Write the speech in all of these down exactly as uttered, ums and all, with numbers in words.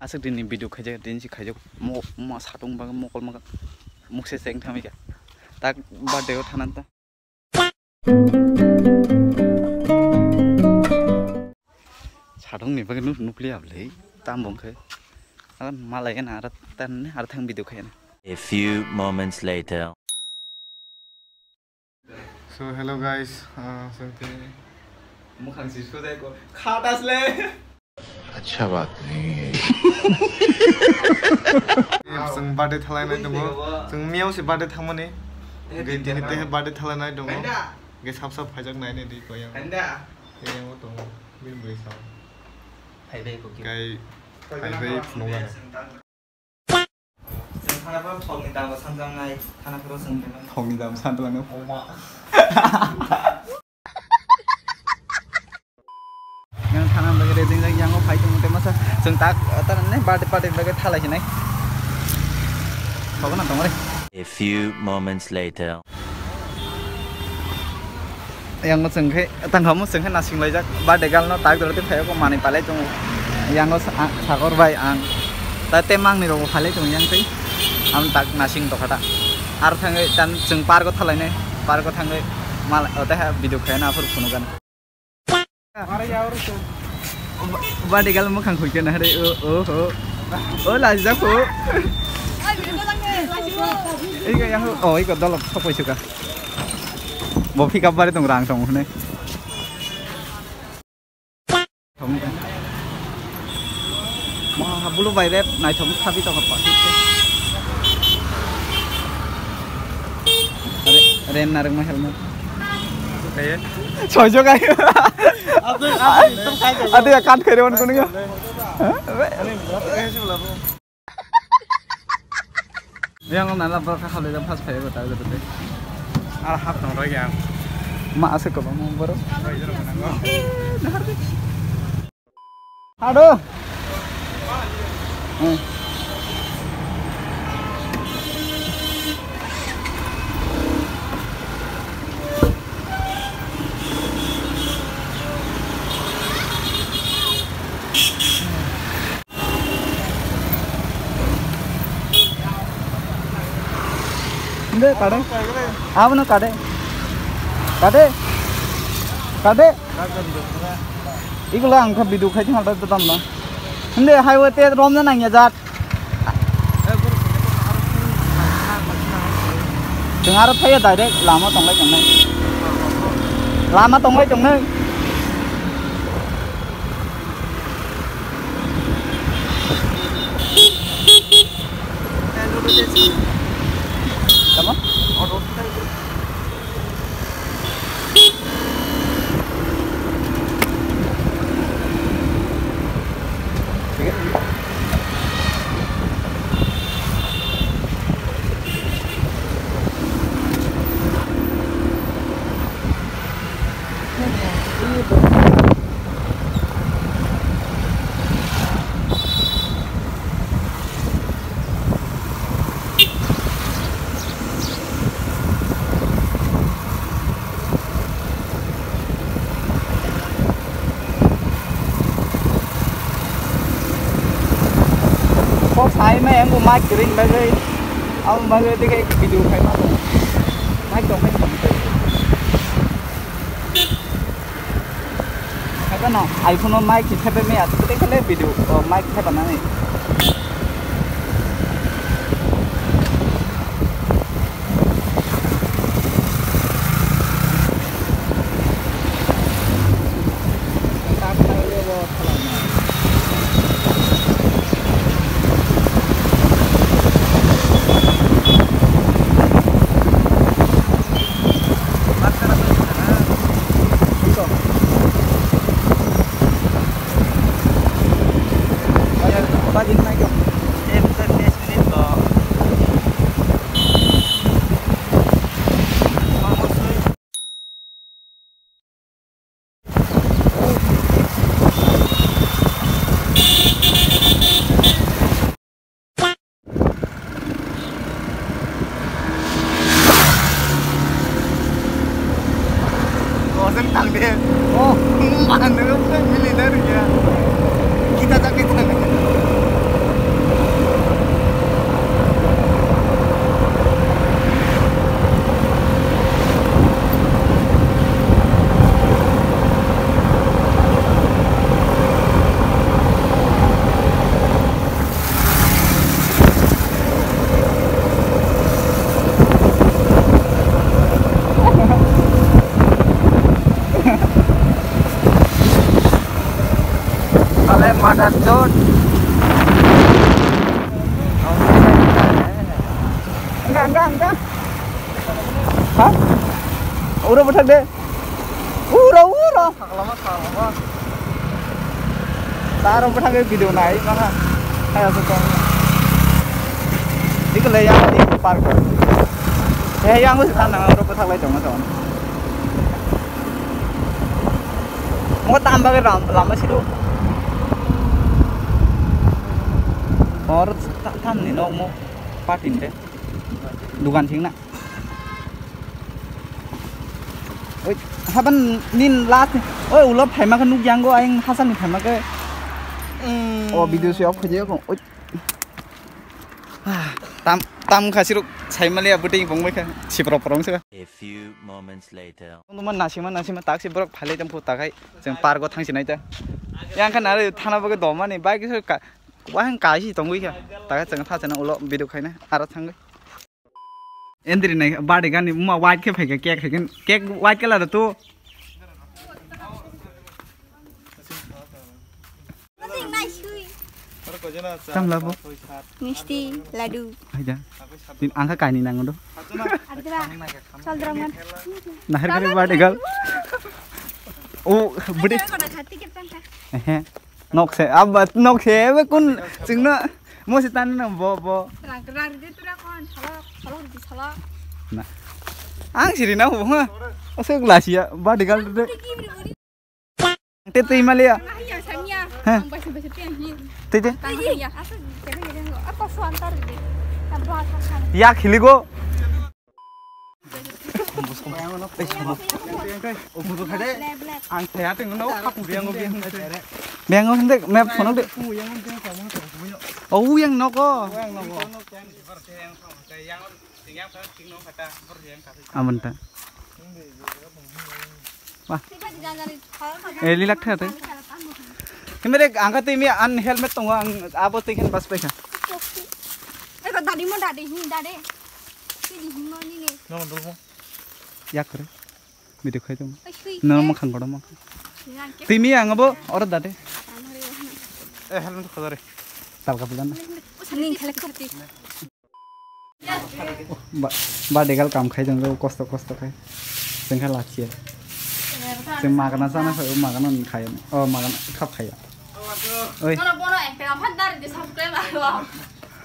Aswk dini video khaijak, dini si khaijak, mo, mo satung bagwi mokol maka mukse seng thamika. Tak birthday o thanan ta. Satung ni bagwi nuk-, nukliya bwlai, tam bong khe. Ar malai gana ar tan, ar thang video khaina. A few moments later. So, hello guys, uh, something. Mukhang si sujai ko khatas le. अच्छा बात नहीं है। Chwng birthday thalai nai tongo. Chwng miyao se birthday thangmani. Ge dini te birthday thalai nai tongo. Ge sap sap phaijak nai nai di ko yang. Ge yang tongo. Bini bwrwi sa. Phaibai ko ki. Kai phaibai phunukani. Chwng thana phoro thokni dam bo sanjaknai, thana phoro chwng thangna. Thokni dam sanjaknai. Yang thana bagwi ready jak, yang o phai tong te masa chwng tak, eh, tan ne birthday party bagwi thalai hinai. Thokna tong re. A few moments later. Yang chwng khe tangkhamu chwng khe nasing laijak birthday girl no tak doro tei phaiyo manwi palai tongo. Yang o sa-, a-, Sakor bai ang ta tei mangni rok bo phalai tongo yang tei ang tak nasing tokha ta. Ar thangwi tan chwng park o thalainai, park o thangwi mal o tei ha video khaina aphuru phunukgani. Birthday girl mukhang khuikhe na hare o, o, ho. O, lajak ho. Iko yang ho. O, iko dolok sokoi suka. Bo pick up bari tong rang tong hune. Ma, bulu bai rep naithok khabi tong pa. Re-, ren narwkma helmet. Soijo kai. Ado ya kat khaire wan kuning. Yang nala bor kha halai jam phas phai ta jate. Ar hap tong roi yang. Ma ase ko bang bor. Hado. Hmm. Hindi, kade. Abo no kade. Kade. Kade. Igulo ang kha video khai thang da dam na. Hindi highway te rom na nang ya jat. Chwng aro phaiya direct lama tonglai tongnai. Lama tonglai tongnai. Tamo? Kok sai ma yang ko mic ring bagwi, ang bagwi dikhe video khai ma. Mic tong khai. Kaka no iPhone o mic khe thepai maya, tei khe le video o mic thepa nani. Ojang tang de. Oh. Mano, military ya. Kita tak kita. Chot. Enggak, enggak, enggak. Hah? Uro bwthak de. Uro, uro. Taro bwthak video nai maka. Hai, aku tahu. Iku le yang di park. Eh, yang aku sana uro bwthak lai dong, dong. Mo tam bagwi ram, lama sido. Or ta-, tam ni nok mo patin de. Dukan sing na. Oi, haban nin last ni. Oi, ulo phaima khe nuk yang go, ayang hasan ni phaima khe. Mm. O video se off khaje ko. Oi. Ah, tam, tam khasiruk saimaliya bwtwi bongbai kha. Siprok porong se. A few moments later. Tongma nasima nasima taksi borok phalai tong phu takhai. Chwng park o thangsi nai ta. Yang kha nare thana bagwi domani bike se ka, wahang kaisi tongwi kha. Takhai chwng tha chana ulo video khaina aro thangwi. Endri nai birthday gani ma white khe phaikha cake khaikhe. Cake white color tu. Tam labo. Misti, ladu. Haida. Din angka kaini nango do. Adra. Saldra man. Nahar kali birthday girl. Oh, budi. Ticket tangka. Ehe. Nokse, abba, nokse, ebe kun chwngno mo se tan no bo, bo. Rang, rang ride tura kon, salok, salok di salok. Na. Ang siri na bo ha. Ose glasia, ba digal de. Te te malia. Ang hiya samia. Heh. Ang basi basi te hin. Te te. Ang hiya. Asa kere kere ngo. Apa suan tar de. Tabra thakhan. Ya khiligo. Ang saya tengno khapung dia ngo biang. Biang ngo hende map phone de. Oh, yang noko. Yang noko. Yang Amanta. Wah. Eh, lilak tha te. Himere angka te mi an helmet tongo ang abo te khen bas paikha. Eko dadi mo dadi hin dadi. Sini hin mo ni ne. No dulmo. Yak kore. Video khai tongo. Oi, sui. No mo khang kodo mo. Nang ke. Timi ang abo oro dadi. Eh, helmet khojare. Talka pulan. Ning khalek khati. Ba, ba degal kam khai jang kosto kosto khai. Jengkha lachiya. Jeng magana sana khai, magana khai. Oh, magana khap khai. Oi. Bono bono ekta phadar de subscribe aro.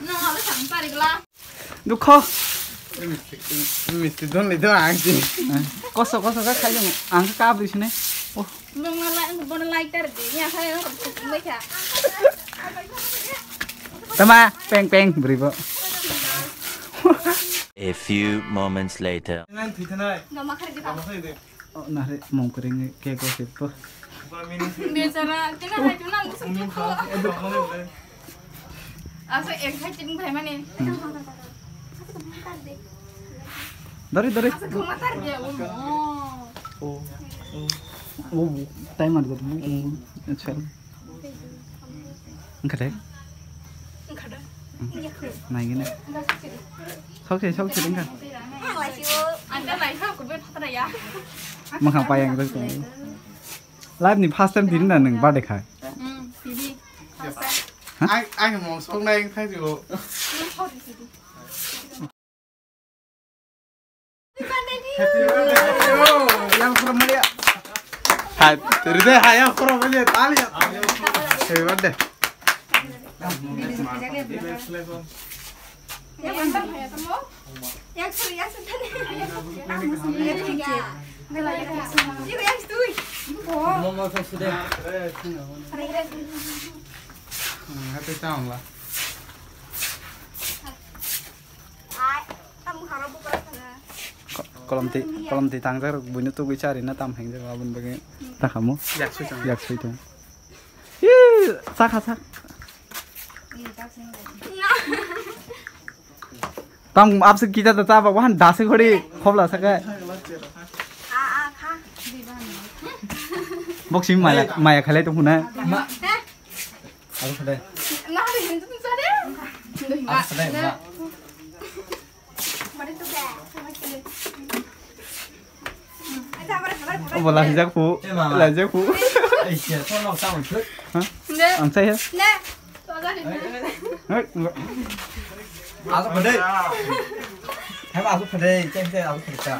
No alo sang pari gla. Dukho. Misti don le do ang ji. Kosto kosto khai jang ang ka bri sine. Oh. Nung na la, bono like tar de, ya, kaya, mai kha. Tama, peng, peng, beribo. A few moments later. Nang thwi thanai. Noma khari di. Noma khari di. Oh, nare, mong kering ke ko sipo. Bicara, kena hai tu nang sung tu ko. Asa exciting bhai mane. Dari, dari. Asa koma tar dia, oh. Oh, oh, oh, time ada tu. Acha. Engkade. Engkade. Nai gini. Sok sih, sok sih engkade. Anda lai ha ko be thatra ya. Makhang payang tu. Live ni first time diri na nang birthday khai. Hmm, diri. First time. Hah? Ai, ai mo sok nai khai jo. Hmm, sorry, sorry. Happy birthday. Yang khoro mali. Hai, ride hai yang khoro mali. Tali. Happy birthday. Yang sorry, yang sorry. Yang stui. Mama kasih deh. Happy tahun lah. Ko-, kolom twi, kolom twi tangjak rok buino tugui chari na tam heng jak aboni bagwi. Ta khamu. Yak sui tong. Yak sui tong. Ih, sakha sak. Tam abse kita ta ta ba wan dase khori khobla saka. Boxing maya, maya khalai tong huna. Abo khe de. Abo khe de, ma. Obo laijak phu, laijak phu. Ai, sia, sono tamo thut. Ha? Ne. Ang saya. Ne. Hey. Asu pade. Hai asu pade, cek cek asu pade.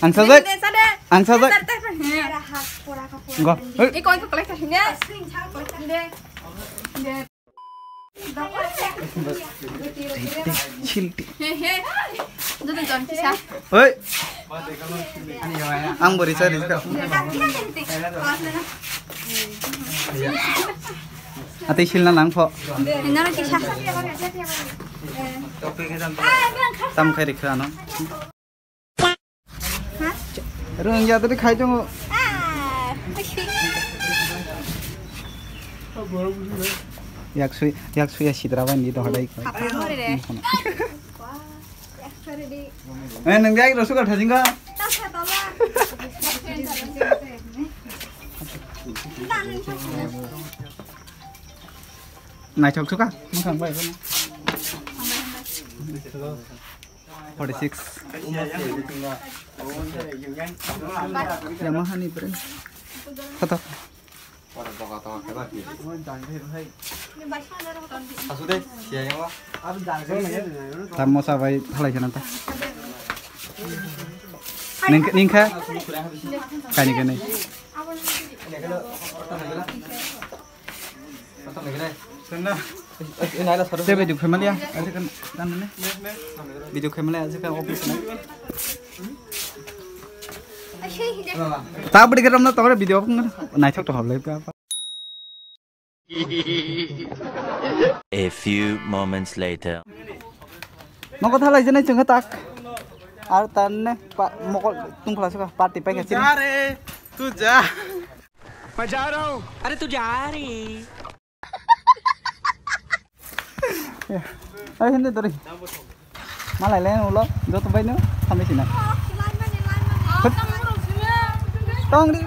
Ang sajak. Ang sajak. Go. Hey. Chilti. Oi. Ang beri sa rizka. Ate silna nang pho. Tam khai rikha ano. Rung ya tadi khai jongo. Yak sui, yak sui ya sidra bai ni dohadai ko. Eh, nang yak rosu ka thajinga. Naithok suka, mukang bai ko. Forty six. Yamaha ni brand. Khatak. Tam mosa bai thalai khana ta. Ning, ningkha? Kani kani. Tei video khaimaliya, aji kan dan ne. Video khaimaliya, aji kan office na. Ta budi khe romna tokre video ko ngan. Naithok to hoblai pa. A few moments later. Nokotha lai jene chungkha tak. Ar tan ne mokol tungkhla suka party pai kha chini. Ja re, tu ja. मैं जा रहा हूँ। अरे तू जा रे। Ai hindi dori. Malai lai ulo joto bai no sampai sini. Tong di.